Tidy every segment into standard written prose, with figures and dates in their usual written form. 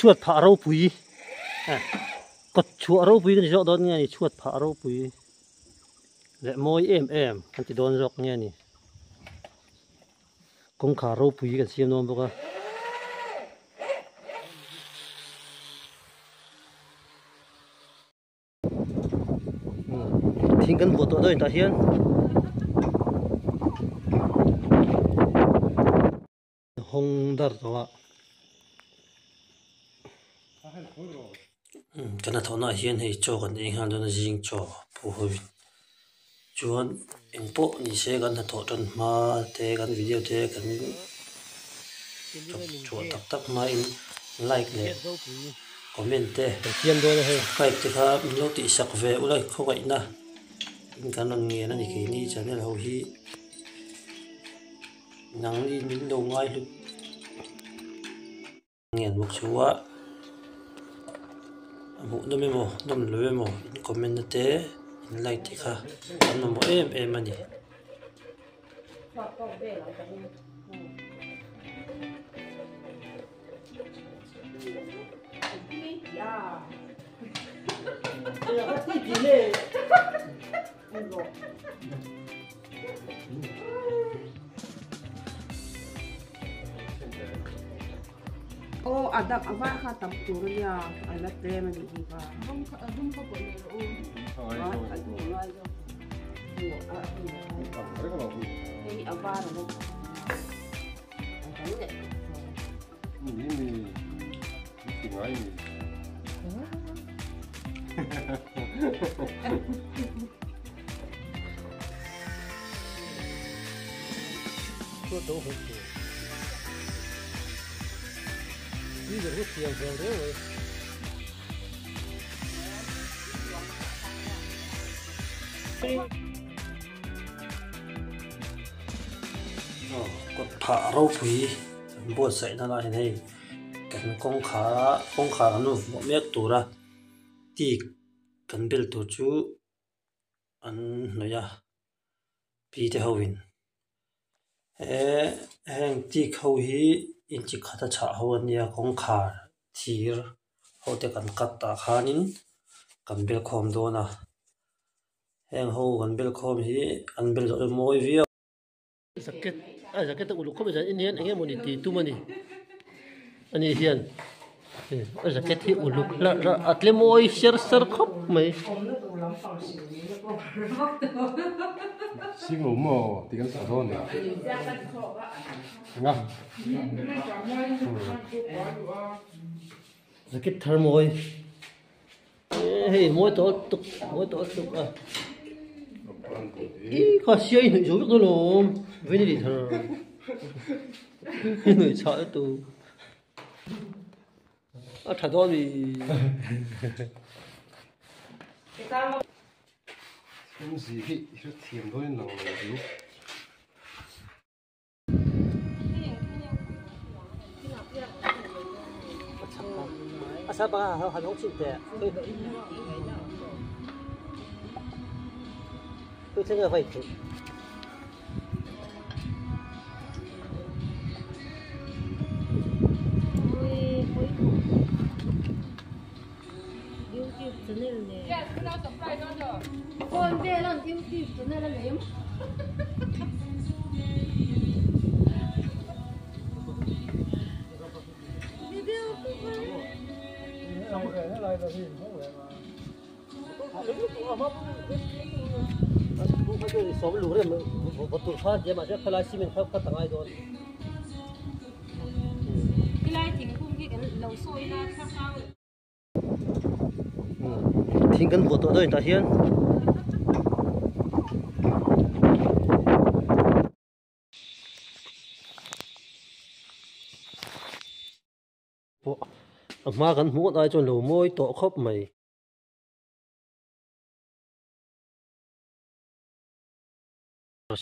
Chhuat phah ropui kawt chhuah ropui kan ti zawk dawn nge ni chhuat phah ropui leh mawi em em kan ti dawn zawk nge ni kawngkhar ropui kan siam dawn bawk a. Thing kan buah tawh dawn tah hian hawng dar tawh a kan hnathawhna ah hian hei chaw kan ei nghal dawn a zing chaw pawh hawi chuan engpawh ni se kan hnathawh tan hma te kan video te kan chhuah tak tak hmain like leh comment te subscribe te kha min lo tihsak ve ula khawngaihna in kan rawn ngen a ni keini channel ho hi nangni min lo ngai hlut ngen bawk chu a a hmuh nawm emaw nawm lo emaw in comment na te in like te kha an mamawh em em a ni. Aw a dang a var kha tam tur a nia a la tlem a nih hi va. Hei a var a la Kawt phah ropui kan buatsaih na lah hian hei kan kawngkhar a kawngkhar an vuah mek tura tik kan bel tur chu an hnawih a pi te ho in he heng tik ho hi inchi khat a chhah ho a nia kawngkhar thir ho te kan cut tah khanin kan bel khawm dawn a heng ho kan bel khawm hi an bel zawh hi mawi viau. Jacket a jacket a uluk khawp mai zanin hian eng emawni tih tum a ni ani hian a jacket hi uluk hlarh hlarh a tle mawi ser ser khawp mai. Jacket thar mawi. Hei mawi tawh lutuk mawi tawh lutuk a ih kha siai hnuih zo vek dawn lawm vei ni thar hnuih chhah lutuk a tha dawn mi. Thing kan buah tawh dawn tah hian pawh a hma kan hmuh ngawt ai chuan lo mawi tawh khawp mai.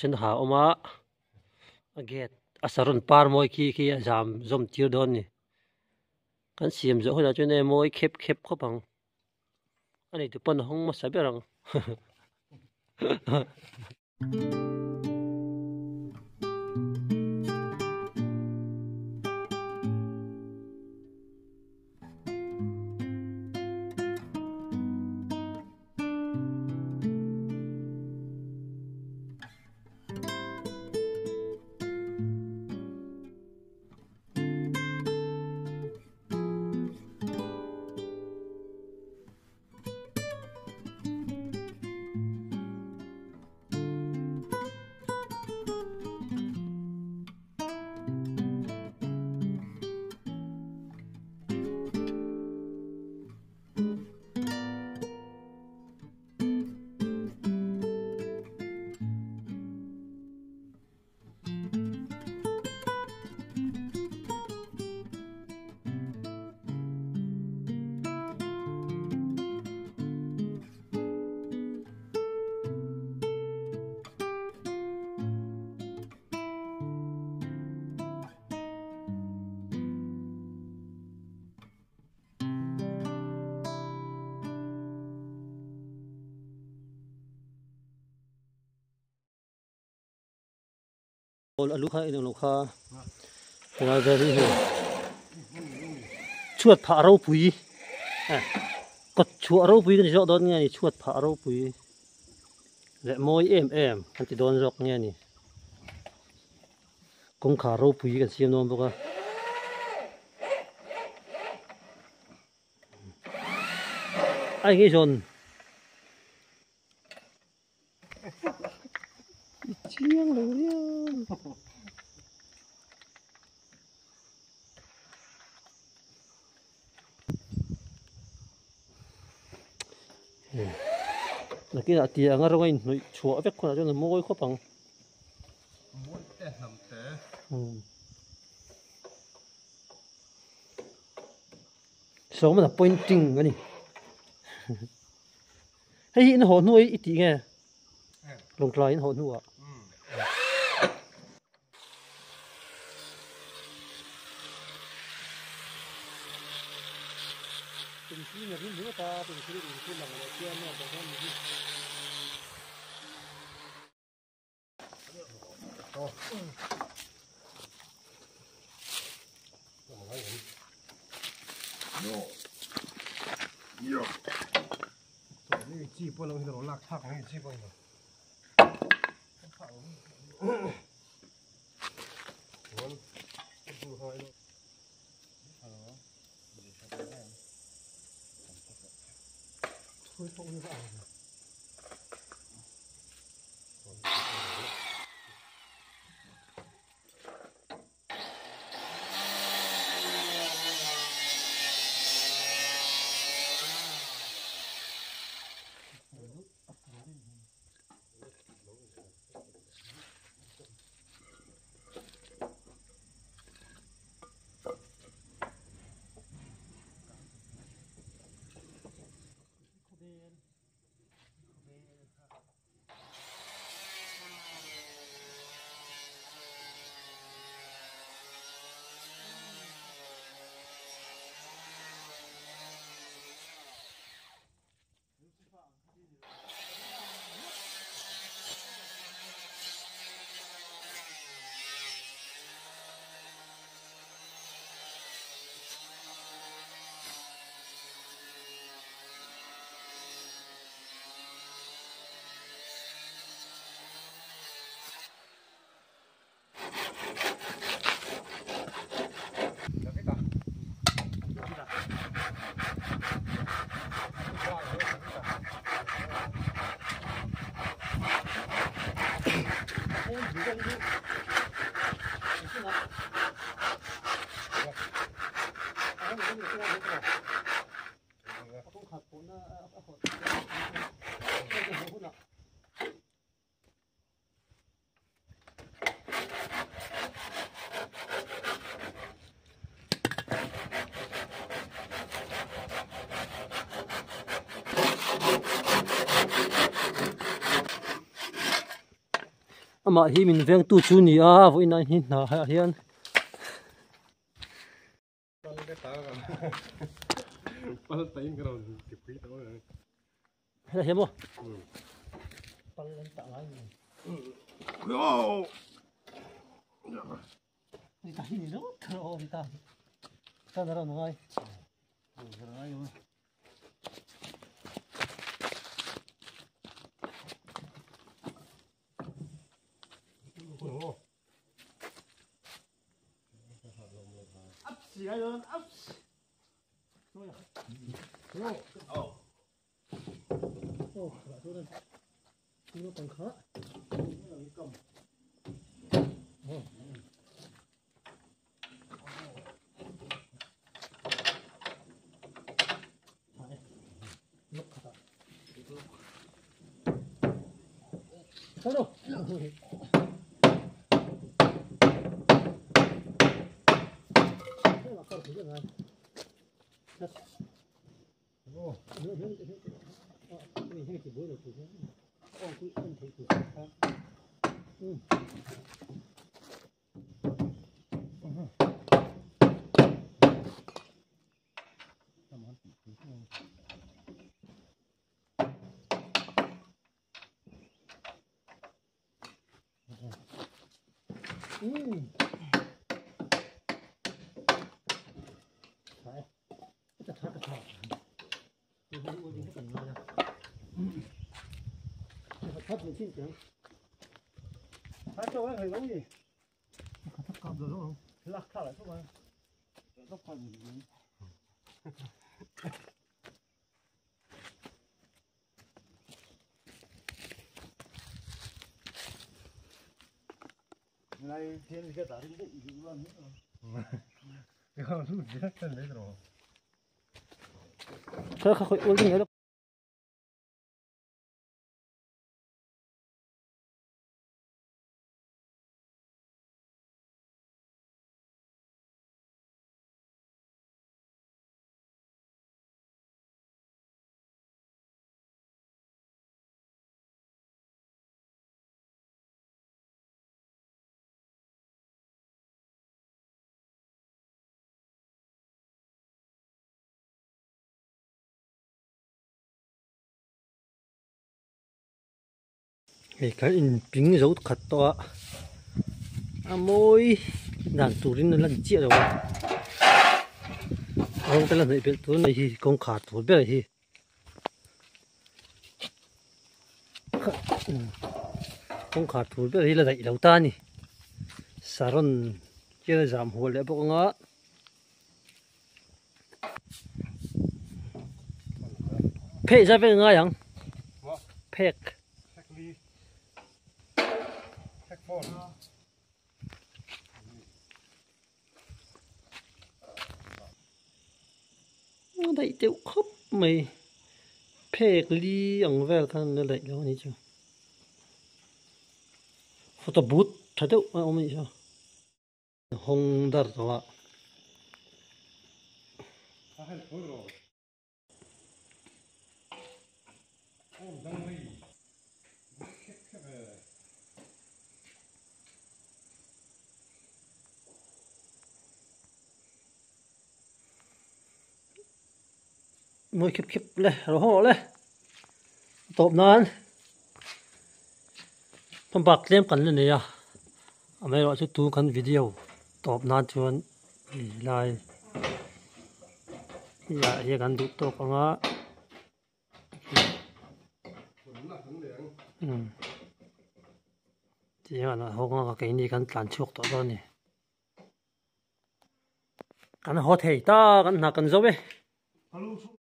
Sen ha awm a a gate a saron par mawi khi khi a zam zawm tir dawn a ni kan siam zawh hunah chuan hei mawi khep khep khawp ang a nei tu pawn a hawng hmasa ber ang. A lu kha inang lo kha helai vel hi hei chhuat phah ropui kawt chhuah ropui ka ni zawk dawn nge ni chhuat phah ropui leh mawi em em kan ti dawn zawk nge ni kawngkhar ropui kan siam dawn bawk a. Ai ngei zawn. Chiang lo riau. Nakinah tiang a rawng a inhnawih chhuah vek hunah chuan a mawi khawp ang. Mawi te hnam te. Sawmana pointing a ni. Hei hi in haw hnu i tih nge? Lawngtlai in haw hnu ah. Amah hi min vengtu chu ni a vawiin ah hi hna ah hian helai hian maw pal an tah ngai ni ni ta hi ni ringawt kha aw ni ta tan a rawn ngai Hei kan inping zo khat tawh a a mawi dan turin a lan chiah lo a rawng te la hnaih belh tur mai hi kawngkhar tur ber hi kawngkhar tur ber hi la daih lo ta a ni saron chian a zam hual leh bawk anga pheh zai vek a ngai ang phek. A daih deuh khawp mai phek li ang vel khan la daih lo a nih chu photo booth tha deuh a awm a nih chu. Hawng dar tawh a. Mawi khep khep le rawh haw le tawp nan hmabak tlem kan la nei a amaherawh chu tun kan video tawp nan chuan lai ah hian kan duh tawk ang a tihian a hawng a keini kan tlan chhuak tawh dawn a ni kan haw thei ta kan hna kan zo e.